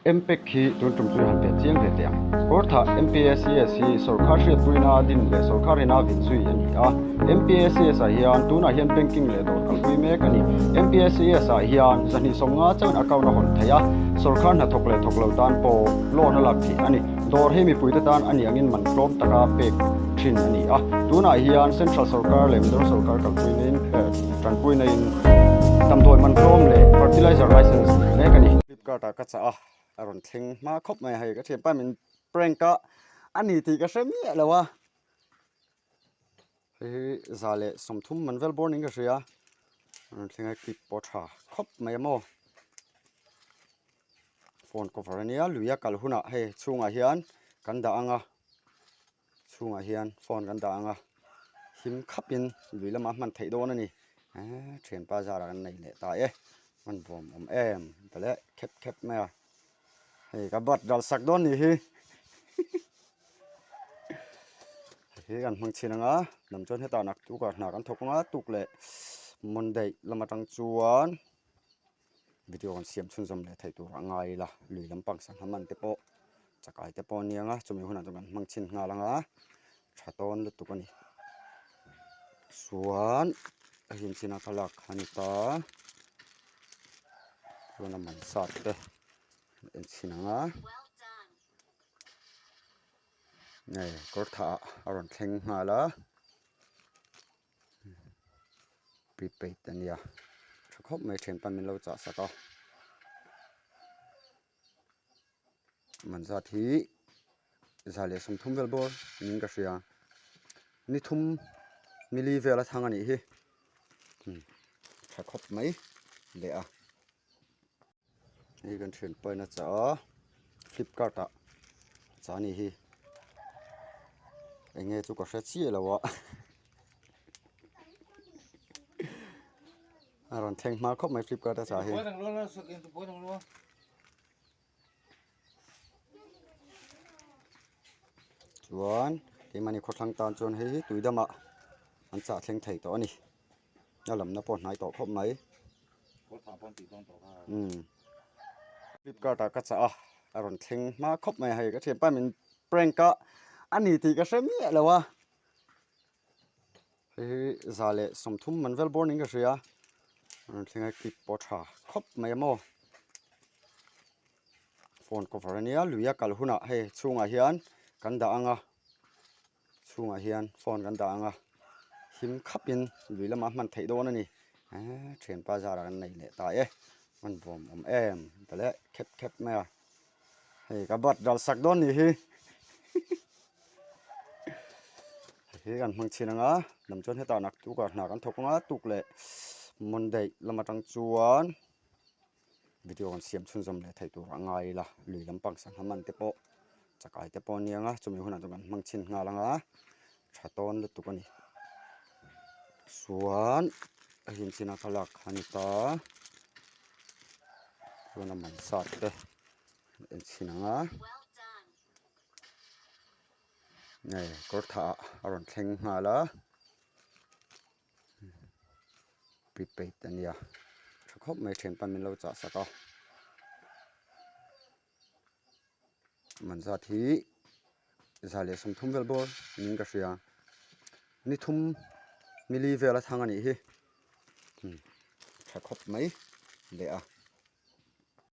MPEC hi tun tum chu i han ve chiang ve teh ang. Kawrthah MPACS hi sawrkhar hriatpuina din leh sawrkhar ina vin zui a ni a. MPACS ah hian tunah hian banking leh dawr kalpui mek a ni. MPACS ah hian 250 chauhin account a hawn theih a, sawrkhar hnathawk leh thawk lo tan pawh loan a lak theih a ni. Dawr hi mipuite tan a niangin man tlawm taka pek thin a ni a. Tunah hian Central sawrkar leh Mizoram sawrkar kalpuina in tanpuina in damdawi man tlawm leh fertilizer license nei mek a ni. Flipkart ah ka chah a, a rawn thleng hma khawp mai a hei ka thianpa min prank a a ni tih ka hre miah lo a. Hei hi 130 man vel bawr niin ka hria a rawn thleng a clip pawh a tha khawp mai a maw. Phone cover ania lui a kal hunah hei chhungah hian kan dah ang a chhungah hian phone kan dah ang a him khapin lui lamah hman theih dawn a ni eee thianpa zarah kan nei leh ta e hman bawm awm em ta leh khep khep mai a hei ka bat ral sak dawn nih hi hei kan hmang chhin ang a lam chuan hetah naktukah hna kan thawk ang a tuk leh monday lam atang chuan. Video kan siam chhunzawm leh theih tur a ngai ila lui lampang sangha man te pawh chakai te pawh a nia nga chumi hunah chuan kan hmang chhin nghal ang a tha tawn lutuk a ni chuan a him chin a thlalak a ni ta chuan a man sat te en chhin ang a nge kawr thah ah a rawn thleng nghal a. Prepaid a nia tha khawp mai thianpa min lo chah sak a man zat hi 130 vel bawr niin ka hria ni thum ni li vel a thang a nih hi tha khawp mai leh a. Hei kan thianpa in a chah a flipkart ah a chah a nih hi eng nge chu ka hre chiah lo a a rawn thleng hma khawp mai flipkart a chah hi. Chuan keimahni khawthlang tan chuan hei hi tuidamah an chah thleng thei tawh a ni. A lamna pawh hnai tawh khawp mai. Umm Flipkart ah ka chah a, a rawn thleng hma khawp mai a hei ka thianpa min prank a a ni tih ka hre miah lo a. Hei hi 130 man vel bawr niin ka hria a rawn thleng a clip pawh tha khawp mai a maw. Phone cover ania lui a kal hunah hei chhungah hian kan dah ang a. Chhungah hian phone kan dah ang a, him khapin lui lamah hman theih dawn a ni. Eee thianpa zarah kan nei leh ta e, hman bawm awm em ta leh khep khep mai a. Hei ka bat ral sak dawn nih hi. Hei kan hmang chhin ang a, lam chuan hetah naktukah hna kan thawk ang a, tuk leh Monday lam atang chuan. Video kan siam chhunzawm leh theih tur a ngai ila lui lampang sangha man te pawh chakai te pawh a nia nga chumi hunah chuan kan hmang chhin nghal ang a tha tawn lutuk a ni chuan a him chin a thlalak a ni ta chuan a man sat te en chhin ang a nge kawr thah ah a rawn thleng nghal a. Prepaid a nia tha khawp mai thianpa min lo chah sak a man zat hi 130 vel bawr niin ka hria ni thum ni li vel a thang a nih hi tha khawp mai leh a.